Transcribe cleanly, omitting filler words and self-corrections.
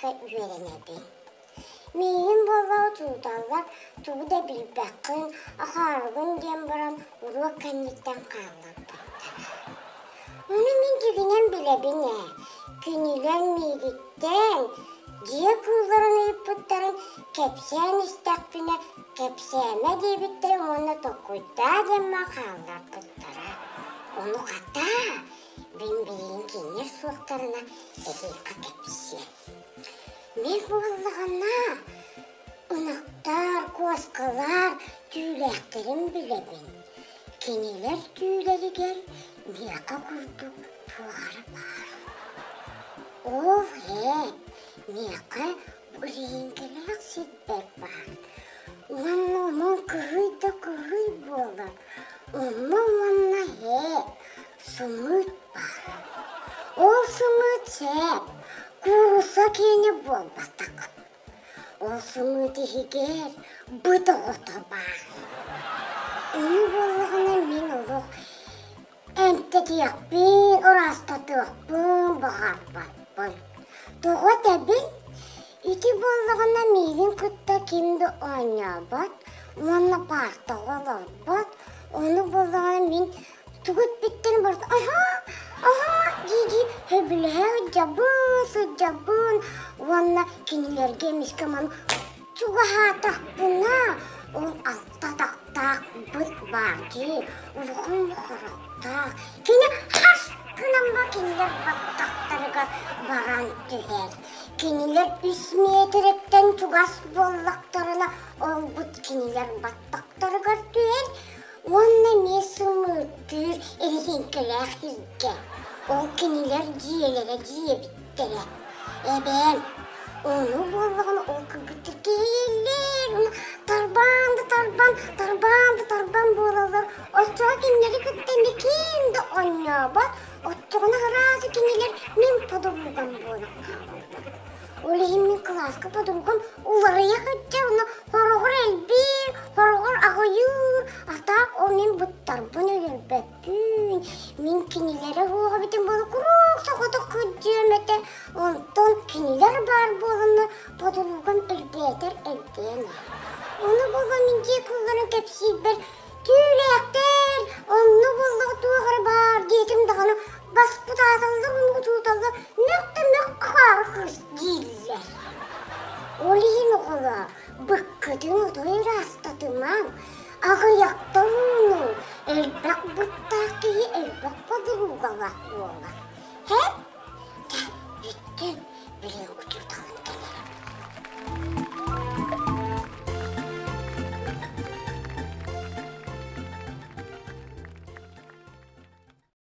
кылааска үөрэнэбин. Миигин буолла учууталлар тугу да билбэххин, ахаарыгын диэн баран уруок кэнниттэн хаалларбыттара. Ону мин дьиҥинэн билэбин ээ, кинилэр миигиттэн дьиэ кыылларын ыйыппыттарын кэпсээн истэхпинэ кэпсээмэ диэбиттэрин уонна толкуйдаа диэммэр хаалларбыттара. Ону хата, мин билигин кинилэр суохтарына эһиэхэ кэпсиэм. Мин буоллаҕына ынахтар, куоскалар түүлээхтэрин билэбин. Кинилэр түүлэригэр миэхэ курдук туох эрэ баар. Ол ээ, миэхэ билиҥҥилээх сирбэр баар. Уонна онон кыһый да кыһый буолар. Онно уонна ээ, сымыыт баар. Ол сымыыт сээп, куурусса киэнэ буолбатах. Ол сымыыт иһигэр быт оҕото баар. Ону буоллаҕына мин олох эмтэтиэхпин, ыраастатыахпын баҕарбаппын. Тоҕо этэбин? Ити буоллаҕына миигин кытта ким да оонньообот уонна паартаҕа олорбот. Ону буоллаҕына мин тугу эппиттэрин барыта аһаа, аһаа дии-дии сөбүлэһэ сылдьабын, сылдьабын уонна кинилэргэ эмискэ маны чугаһаатахпына ол алта атахтаах быт баар дии, улахан харахтаах. Кини хас гынан ба кинилэр баттахтарыгар баран түһэр. Кинилэр үс миэтэрэттэн чугас буоллахтарына, ол быт кинилэр баттахтарыгар түһэр уонна эмиэ сымыыттыыр эрэһиэҥкэлээх сиргэ. Ол кинилэр дьиэлэрэ дьиэбиттэрэ. Эбээм, ону буоллаҕына ол кыргыттар киһилэр, уонна тарбаан да тарбан, тарбаан да тарбан буолаллар. Оччоҕо кинилэри кытта эмиэ ким да оонньообот, оччоҕуна араас кинилэр мин подругам буолан хаалаллар. Ол иһин мин кылааска подругам уларыйа сылдьар, уонна хороҕор элбиир, хороҕор аҕыйыыр, а так ол мин быттарбын өлөрбөппүн. Мин кинилэри суох эбитим буолла куруук соҕотох кырдьыам этэ. Онтон кинилэр баар буоланнар подругам элбээтэр элбээн иһэр. Ону буолла мин дьиэ кыылларын кэпсиирбэр түүлээхтэр, онно буоллаҕа туох эрэ баар диэтим даҕаны баспыт ааталлар уонна учууталлар мөх да мөх хаары кыыс дииллэр. Ол иһин оҕолоор, быккытын отой ыраастатымаҥ, аҕыйахта уунуҥ, элбэх быттаах киһи элбэх подругалаах буолар. Һэ? Дьэ, бүттүм, били учууталлар.